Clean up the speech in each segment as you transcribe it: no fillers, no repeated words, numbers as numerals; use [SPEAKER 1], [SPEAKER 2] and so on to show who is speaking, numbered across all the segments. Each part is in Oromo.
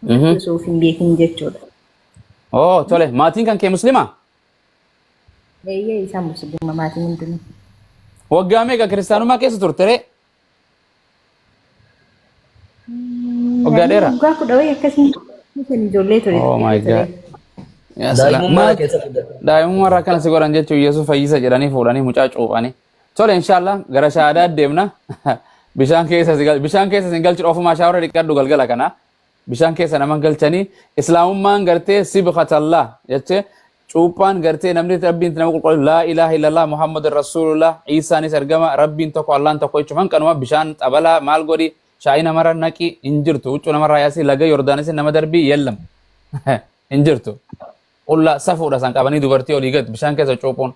[SPEAKER 1] Osoo of hin beekin jechuudha.
[SPEAKER 2] Oh, tole. Maatiin kan kee Muslima?
[SPEAKER 1] Eeyyee, isaan Musliima maatiin hundinuu.
[SPEAKER 2] Waggaa meeqa kiristaanummaa keessa turte ree? Waggaa dheeraa?
[SPEAKER 1] Waggaa 10 wayii akkasii kan ijoollee ture.
[SPEAKER 2] Oh my God. Yaa salaam.
[SPEAKER 3] Daa'imummaa keessa guddate.
[SPEAKER 2] Daa'imummaa irraa akkana si godhan jechuun Yesuus fayyisa jedhanii fuudhanii mucaa cuuphanii. Tole, inshallah gara shahaadaa deemna. Bishaan keessa si galchu, ofumaa shaawara dhiqadhu galgala kana. Bishaan keessa nama galchanii islaamummaan gartee sibkhatallah jechee cuuphaan gartee namni Rabbiin nama qulqullu, laa ilaaha illallah, Muhammad rasulullah, Iisaanis ergama, Rabbiin tokko, Allahn tokko jechuun kanuma. Bishaan xabalaa maal godhi, shaayii namarra naqi hin jirtu, huccuu namarraa yaasii laga Yordaanis nama darbii yellam hin jirtu. Qullaa safuudha san qabanii dubartii olii gad bishaan keessa cuuphuun.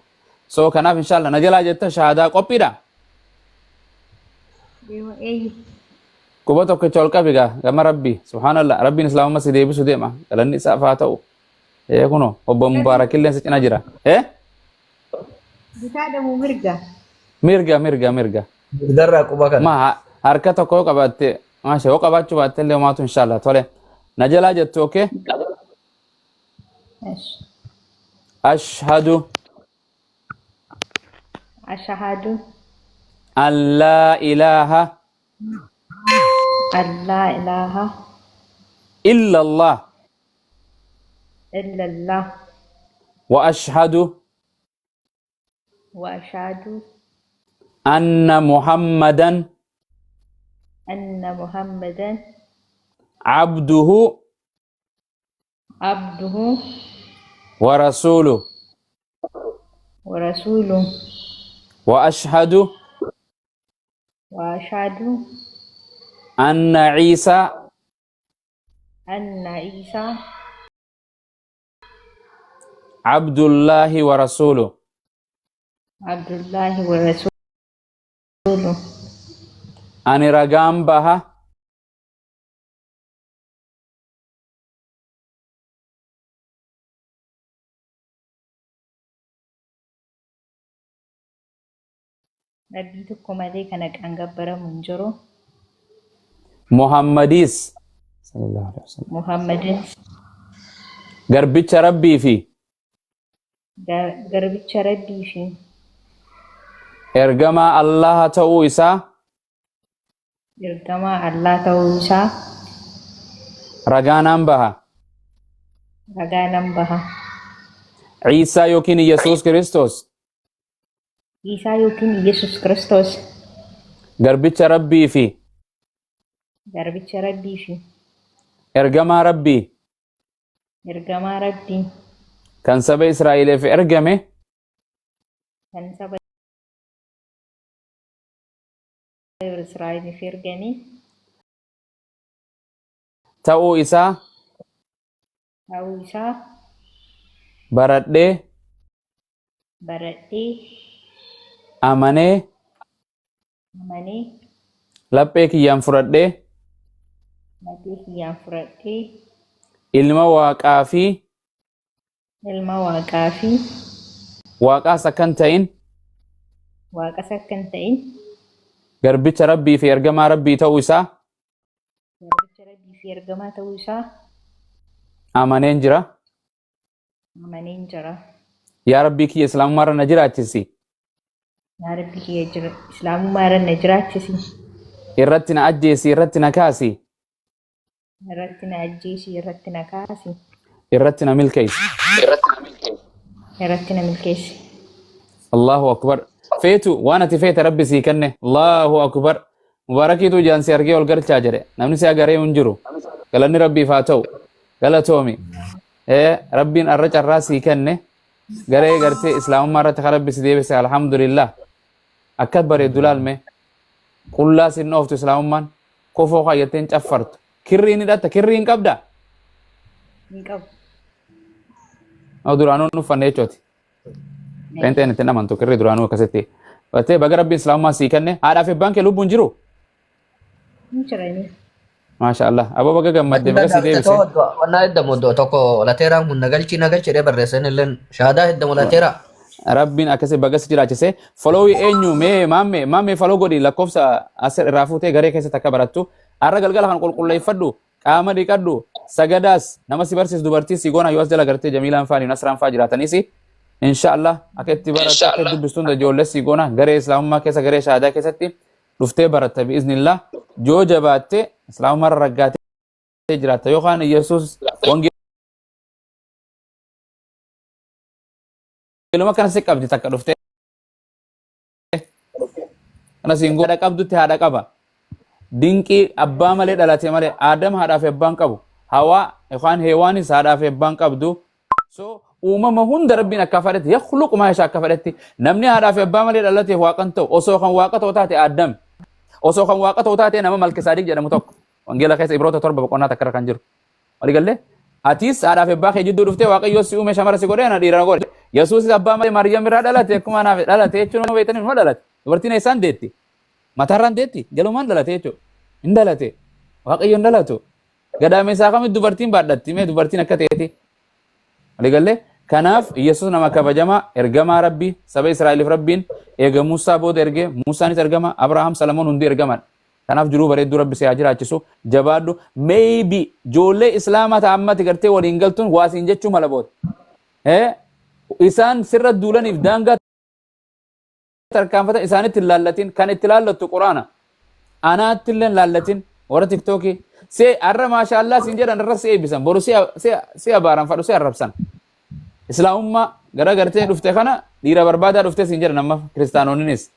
[SPEAKER 2] So kanaaf inshallah na jalaa jetta shahaadaa qophiidha.
[SPEAKER 1] Eeyyu.
[SPEAKER 2] Quba tokkicha ol qabi gaa gama Rabbii. Subhaanallah, Rabbiin islaamummaa si deebisu deema. Galanni isaaf haa ta'u. Ee, kunoo obbo Mubaarakilleen si cina jira. Ee.
[SPEAKER 1] Bitaa dhamuu mirga.
[SPEAKER 2] Mirga, mirga, mirga.
[SPEAKER 3] Mirgarraa quba kana.
[SPEAKER 2] Ma harka tokko yoo qabaatte, maasha, yoo qabaachuu baatte illee homaatu inshallah tole. Na jalaa jettu, okay? Ashhadu.
[SPEAKER 1] Ashahadu.
[SPEAKER 2] An laa ilaaha.
[SPEAKER 1] An laa ilaaha.
[SPEAKER 2] Illa Allah.
[SPEAKER 1] Illallah.
[SPEAKER 2] Wa ashhadu.
[SPEAKER 1] Wa ashhadu.
[SPEAKER 2] Anna Muhammadan.
[SPEAKER 1] Anna Muhammadan.
[SPEAKER 2] Abduhu.
[SPEAKER 1] Abduhu.
[SPEAKER 2] Wa rasuluhu.
[SPEAKER 1] Wa rasuluhu.
[SPEAKER 2] Wa ashhadu.
[SPEAKER 1] Wa ashhadu.
[SPEAKER 2] Anna Isa.
[SPEAKER 1] Anna Isa.
[SPEAKER 2] Abdullahi wa rasuluhu.
[SPEAKER 1] Abdullahi wa rasuluhu.
[SPEAKER 2] Ani ragaan baha.
[SPEAKER 1] Rabbii tokko malee kan haqaan gabbaramu hin jiru.
[SPEAKER 2] Muhammadis sallallahu alaihi wasallam.
[SPEAKER 1] Muhammadin.
[SPEAKER 2] Garbicha Rabbii fi
[SPEAKER 1] Garbicha Rabbii fi
[SPEAKER 2] ergamaa Allaha ta'uu isaa
[SPEAKER 1] ergamaa Allah ta'uu isaa
[SPEAKER 2] ragaa naan baha.
[SPEAKER 1] Ragaa nan baha.
[SPEAKER 2] Ciisaa yookiin Yesuus Kiristoos
[SPEAKER 1] Iisaa yookiin Yesuus Kiristoos
[SPEAKER 2] garbicha Rabbii fi
[SPEAKER 1] garbicha Rabbii fi
[SPEAKER 2] ergamaa Rabbii
[SPEAKER 1] ergamaa Rabbii
[SPEAKER 2] kan saba Israa'eliif ergame
[SPEAKER 1] kan saba Israa'eliif ergame
[SPEAKER 2] ta'uu isaa
[SPEAKER 1] ta'uu isaa
[SPEAKER 2] baradhee
[SPEAKER 1] baradhee
[SPEAKER 2] amanee
[SPEAKER 1] amanee
[SPEAKER 2] laphee kiyyaan fudhadhee
[SPEAKER 1] laphee kiyyaan fudhadhee
[SPEAKER 2] ilma Waaqaa fi
[SPEAKER 1] ilma Waaqaa fi
[SPEAKER 2] Waaqaas akka hin ta'in
[SPEAKER 1] Waaqas akka hin ta'in
[SPEAKER 2] garbicha Rabbii fi ergamaa Rabbii ta'uu isaa
[SPEAKER 1] garbicha Rabbii fi ergamaa ta'uu isaa
[SPEAKER 2] amaneen jira.
[SPEAKER 1] Amaneen jira.
[SPEAKER 2] Yaa Rabbii kiyya, islaamummaa irra na jiraachisi.
[SPEAKER 1] Yaa Rabbi kiyya, jira islaamummaa irra na jiraachisi.
[SPEAKER 2] Irratti na ajjeesi, irratti na kaasi.
[SPEAKER 1] Irratti na ajjeesi, irratti na kaasi.
[SPEAKER 2] Irratti na milkeessi.
[SPEAKER 1] Irratti na milkeessi.
[SPEAKER 2] Allahu akbar. Feetu waan ati feete Rabbi sii kenne. Allahu akbar. Mubaarakiitu ijaan si argee ol galchaa jedhe. Namni si agaree hin jiru. Galanni Rabbiif haa ta'u. Galatoomi. Ee, Rabbiin arra carraa sii kenne. Garee gartee islaamummaa irratti kan Rabbi si deebise, alhamdulillah. Akka bareeddu laalme. Qullaa sin dhooftu islaamummaan. Kofoo kaayyattee hin caffartu. Kirrii ni hidhatta, kirrii hin qabdaa?
[SPEAKER 1] Hin qabu.
[SPEAKER 2] No, duraanuu hin uffanne jechuuti. Pheenxeen itti hin amantu kirrii duraanuu akkasitti. Battee baga Rabbiin islaamummaa sii kenne. Haadhaa fi abbaan kee lubbuun jiru?
[SPEAKER 1] Hin jiranii.
[SPEAKER 2] Maasha Allah. Aboo, baga gammadde, baga si deebise.
[SPEAKER 3] Wannaa heddamu iddoo tokko lateeraan kun nagalchii nagalchi jedhee barreessan illeen shahaadaa heddamu lateeraa.
[SPEAKER 2] Rabbiin akkasi baga si jiraachise. Follow eenyu mee? Maamme, maamme, follow godhi, lakkoofsa as irraa fuutee garee keessatti akka barattu. Har'a galgala kan qulqulleeffadhu, qaama dhiqadhu, Sagadaas nama si barsiisu dubartii si goona yoo as jala gartee Jamiilaan faa Nasraan faa jiraatanis inshallah akka itti barattu akka itti dubbistu hunda ijoollee si goona garee islaamummaa keessa garee shahaadaa keessatti dhuftee baratta bi'iznillah yoo jabaatte islaamummaa irra raggaatee jiraatta yookaan Yesuus wangeeluma kana si qabdi takka dhuftee kana siin godha qabdutti haadha qaba. Dinqii abbaa malee dhalate malee Aadam haadhaa fi abbaan qabu. Hawaa yookaan Heewaanis haadhaa fi abbaan qabdu. So uumama hunda Rabbiin akka fedhetti yakhluqu maa yashaa akka fedhetti namni haadhaa fi abbaa malee dhalateef waaqan ta'u osoo kan waaqa ta'u taate Aadam osoo kan waaqa ta'u taate nama Malkisaadiq jedhamu tokko wangeela keessa Ibroota 7 boqonnaa takka irra kan jiru. Walii gallee? Atis haadhaa fi abbaa kee jidduu dhuftee Waaqayyo si uume shamara si godhee ana dhiira na godhe. Yesuusis abbaa malee Maariyaam irraa dhalate akkuma anaaf dhalate jechuun nama beektanii numa dhalate. Dubartiin eessaan deetti? Mataarraan deetti? Jalumaan dhalate jechuudha. Hin dhalate. Waaqayyo hin dhalatu. Gadaameessaa kamitti dubartiin baadhatti? Mee dubartiin akka ta'eeti? Walii gallee? Kanaaf Yesuus nama kabajamaa ergamaa Rabbii saba Israa'eliif Rabbiin eega Muusaa booda ergee Muusaanis ergama Abrahaam Salamoon hundi ergaman. Kanaaf jiruu bareedduu Rabbi si haa jiraachisu. Jabaadhu. Maybe ijoollee Islaamaa ta'a ammati gartee waliin galtuun waa siin jechuu mala booda. Isaan sirra duulaniif daangaa tarkaanfatan isaanitti hin laallatin. Kan itti laallattu Quraana. Anaatti illee hin laallatin. Warra tiktookii. See har'a maashaallaa siin jedhan irra si eebbisan. Boru si abaaran fadhu si arrabsan. Islaamummaa gara gartee dhufte kana dhiira barbaadaa dhufte siin jedhan amma kiristaanonninis.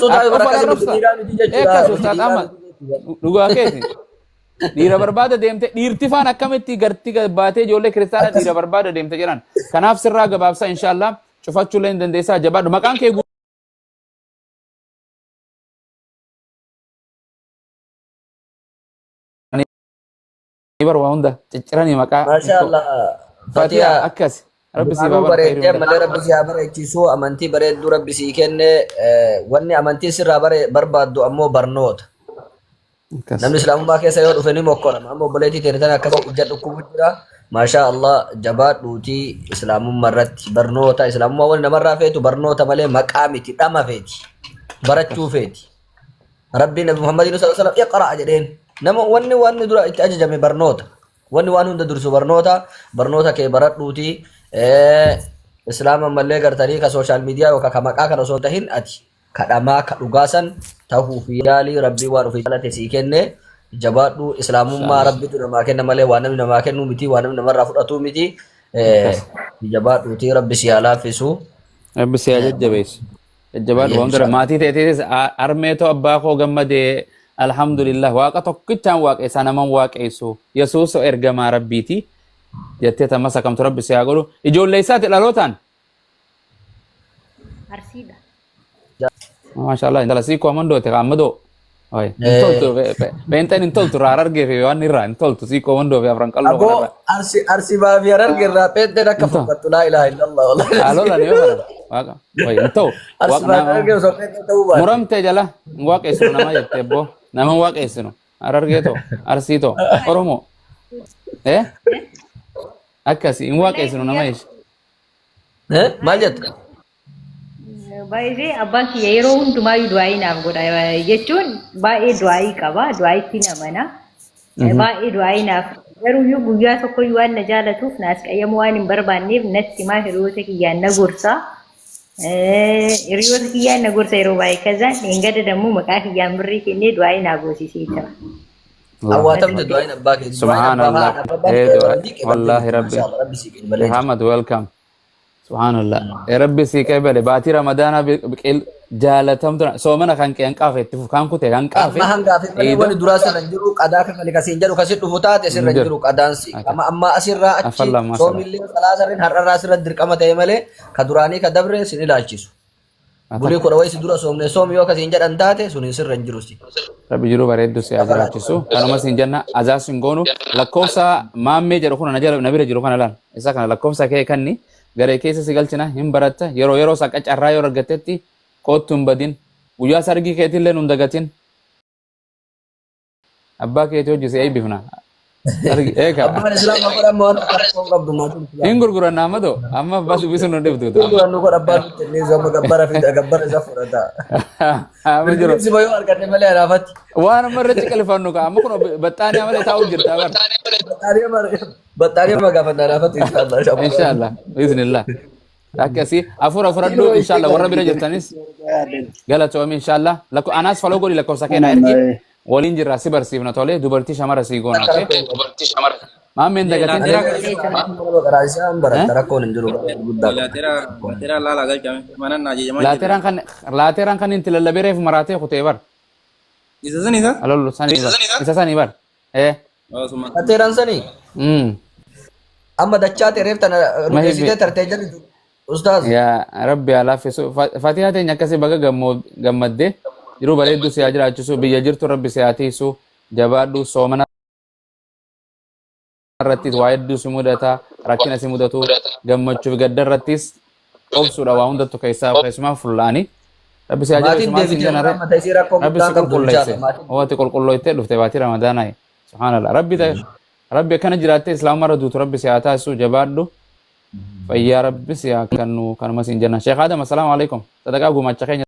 [SPEAKER 3] Sodaa
[SPEAKER 2] Of
[SPEAKER 3] bara akkasii miti
[SPEAKER 2] arrabsa.
[SPEAKER 3] dhiiraa miti jechuudha.
[SPEAKER 2] Eekkas
[SPEAKER 3] Nuti
[SPEAKER 2] ustaaz
[SPEAKER 3] dhiiraa
[SPEAKER 2] Ahmad
[SPEAKER 3] miti jechuudha.
[SPEAKER 2] dhugaa keeti. Dhiira barbaada deemte dhiirti faan akkamitti garti baatee ijoollee kiristaanaa dhiira barbaada deemte jedhan. Kanaaf sirraa gabaabsa inshaallah cufachuu illee hin dandeessaa jabaadhu. Maqaan kee bar waa hunda cicciranii maqaa
[SPEAKER 3] Maasha Allah.
[SPEAKER 2] Fatiha
[SPEAKER 3] Fatiha.
[SPEAKER 2] akkas rabbi siif haa
[SPEAKER 3] Duraanuu
[SPEAKER 2] baru khayrii
[SPEAKER 3] bareeddee
[SPEAKER 2] hunda.
[SPEAKER 3] malee rabbi si haa bareechisu amantii bareedduu rabbi sii kenne wanni amantii sirraa barbaaddu ammoo barnoota.
[SPEAKER 2] Akkas.
[SPEAKER 3] Namni islaamummaa keessa yoo dhufe ni mokkorama. Amma obboleettii teenya tana akkasii ija dhukkubu jira. Maashaa Allah jabaadhuutii islaamummaa irratti barnoota islaamummaa wanni namarraa feetu barnoota malee maqaa miti dhama feeti. Barachuu feeti. Rabbiin Nabi Muhammadiin sallallahu alaihi wasallam iqraa jedheen. Nama wanni wanni dura itti ajajame barnoota. Wanni waan hunda dursu barnoota. Barnoota kee baradhuutii islaama mallee gartanii ka sooshaal miidiyaa yookaan ka maqaa kana osoo hin tahin ati kadhamaa ka dhugaa san tahuuf yaalii rabbii waan ofii jaalate sii kenne jabaadhu islaamummaa
[SPEAKER 2] Inshallah.
[SPEAKER 3] rabbitu namaa kenna malee waan namni namaa kennuu miti waan namni namarraa fudhatuu miti
[SPEAKER 2] Akkas.
[SPEAKER 3] jabaadhuutii rabbi si haa laaffisu.
[SPEAKER 2] Rabbi si haa jajjabeessu. Jajjabaadhu
[SPEAKER 3] Ayyee
[SPEAKER 2] waan gara
[SPEAKER 3] inshallah.
[SPEAKER 2] maatii ta'eetiis harmee too abbaa koo gammadee alhamdulillah waaqa tokkichaan waaqessaa naman waaqessu yesuus ergamaa rabbiiti jettee tammas akkamtu rabbi si haa godhu ijoollee isaati dhalootaan
[SPEAKER 1] Arsiidha.
[SPEAKER 2] Maashaallah intala sii koo amandoote ammadoo Oi, hin toltu pheenxeen hin toltu irraa harargee fi waan irraa hin toltu sii koo amandoo fi afran qalloo
[SPEAKER 3] Aboo
[SPEAKER 2] kanarra
[SPEAKER 3] arsi arsi baafi hararge irraa pheenxeen akka
[SPEAKER 2] hin ta'u
[SPEAKER 3] fokkattu laa ilaaha illallah wallahi.
[SPEAKER 2] Haalolan yoo baran waaqa oi hin ta'u
[SPEAKER 3] Arsi
[SPEAKER 2] waaqa
[SPEAKER 3] baafi hararge osoo pheenxeen ta'uu baate.
[SPEAKER 2] muramte jala hin waaqeessinu nama jette ebboo nama hin waaqeessinu harargee too arsii too oromoo eh akkasi hin
[SPEAKER 1] Wallahi
[SPEAKER 2] waaqeessinu nama
[SPEAKER 1] guyyaa
[SPEAKER 2] jecha
[SPEAKER 3] Eh maal jette?
[SPEAKER 1] Baay'ee abbaan kiyya yeroo hundumaayyuu du'aayii naaf godha jechuun baay'ee du'aayii qaba du'aayitti namana baay'ee du'aayii naaf garuuyyuu guyyaa tokkoyyuu waan na jaalatuuf na as qayyamuu waan hin barbaanneef natti himaa hiriyoota kiyyaan na gorsa hiriyoota kiyyaan na gorsa yeroo baay'ee kazaan dheengadda dammoo maqaa kiyyaan birrii kennee du'aayii naa goosisee jira.
[SPEAKER 3] Awwaatamte du'aayin abbaa kee du'aayin abbaa
[SPEAKER 2] Subhanallah.
[SPEAKER 3] haadha abbaa
[SPEAKER 2] Eh,
[SPEAKER 3] kee
[SPEAKER 2] du'a.
[SPEAKER 3] ni qeebaltee
[SPEAKER 2] Wallahi
[SPEAKER 3] jirti
[SPEAKER 2] Rabbi.
[SPEAKER 3] maasha Allah rabbi sii qeebalee jira.
[SPEAKER 2] Muhammad welcome. Subhanallah. Eh, Rabbi sii qeebale. Baatii Ramadaanaa biqil jaalatamtu soomana kan qeen qaafe itti fufu kan kute kan qaafe.
[SPEAKER 3] Amma hanga hafe malee
[SPEAKER 2] Eida
[SPEAKER 3] wanni duraa sana hin jiru qadaa kafali kasiin jedhu kasin dhufu taate sirra
[SPEAKER 2] hin
[SPEAKER 3] hin
[SPEAKER 2] jiru.
[SPEAKER 3] jiru qadaan si
[SPEAKER 2] Akka.
[SPEAKER 3] amma amma asirraa achi
[SPEAKER 2] Afallah masala.
[SPEAKER 3] soomillee salaasarrin har'arraa sirra dirqama ta'e malee ka duraanii ka dabre sin ilaalchisu. Bulii
[SPEAKER 2] Atakka.
[SPEAKER 3] kudha wayii si dura soomne soomi yoo kasiin jedhan taate sun sirra hin jiru si.
[SPEAKER 2] Rabbi jiruu bareeddu si haa
[SPEAKER 3] Kafalaa
[SPEAKER 2] jiraachisu. Kanuma siin jenna azaas hin goonu. Lakkoofsa maammee jedhu kuna na jala na bira jiru kana laal. Isa kana lakkoofsa kee kanni garee keessa si galchina hin baratta yeroo yeroo saqa carraa yoo argattetti koottu hin badin. Guyyaa sargii keetillee nun dagatin. Abbaa keetii hojii si eebbifna. Argi eega.
[SPEAKER 3] Abbaan islaamaa godhan waan rakkoo hin qabdu maatiin
[SPEAKER 2] Hin
[SPEAKER 3] islaamaa.
[SPEAKER 2] gurguranna amma ta'u amma abbaa dubbisuun nu dhibdu ta'u.
[SPEAKER 3] Gurguran nu godha abbaan nutti inni amma gabbara fi gabbara isa fudhata.
[SPEAKER 2] Amma jiru.
[SPEAKER 3] Birriin sima yoo arganne malee anaafatti.
[SPEAKER 2] Waan amma irratti qalifannu ka amma kun baxxaanii malee taa'u jirta bar.
[SPEAKER 3] Baxxaanii amma gaafanna anaafatti inshallah.
[SPEAKER 2] Inshallah. Biiznillah. Akkasii afura furadhu inshallah warra bira jirtanis galatoomi inshallah. Lakko anaas follow godhi lakkoofsa kee na ergi. Waliin jirra si barsiifna tolee dubartii shamara sii goona. Okay? Maammeen dagatin.
[SPEAKER 3] Isaan baratta rakkoon hin jiru guddaa.
[SPEAKER 4] Laateera laateera laala galchame mana na ajajamaa jira.
[SPEAKER 2] Laateeraan kan inti lallabee reefu maraatee kutee bar.
[SPEAKER 4] Isa san isa?
[SPEAKER 2] Alollu sanii bar. Isa sanii bar. Eh.
[SPEAKER 4] Osuma.
[SPEAKER 3] Laateeraan sanii amma dachaa ta'e reef tana
[SPEAKER 2] Mahi
[SPEAKER 3] rukeessitee tartee jirtu. Ustaaz.
[SPEAKER 2] Yaa Rabbi haa laaffisu. Fatihaa teenya akkasii baga gammadde jiruu bareedduu si haa jiraachisu biyya jirtu Rabbi si haa tiisu jabaadhu soomana irrattis waa hedduu si mudata rakkina si mudatu gammachuu fi gadda irrattis obsuudha waa hundattu keessaa keessumaa fullaanii Rabbi si haa
[SPEAKER 3] Maatiin
[SPEAKER 2] jabeessu maal siin
[SPEAKER 3] deebitee
[SPEAKER 2] jenna ree
[SPEAKER 3] mata isii rakkoo
[SPEAKER 2] Rabbi
[SPEAKER 3] guddaan
[SPEAKER 2] si
[SPEAKER 3] qabdu
[SPEAKER 2] qulqulleesse
[SPEAKER 3] inshallah. Maatiin
[SPEAKER 2] ooti qulqulloytee dhufte baatii Ramadaanaa subhaanallah Rabbi akkana jiraattee islaamummaa irra duutu Rabbi si haa taasisu jabaadhu fayyaa Rabbi si haa kennu kanuma siin jenna. Sheekh Adam, assalaamu alaikum. Sadaqaa gumaacha keenya.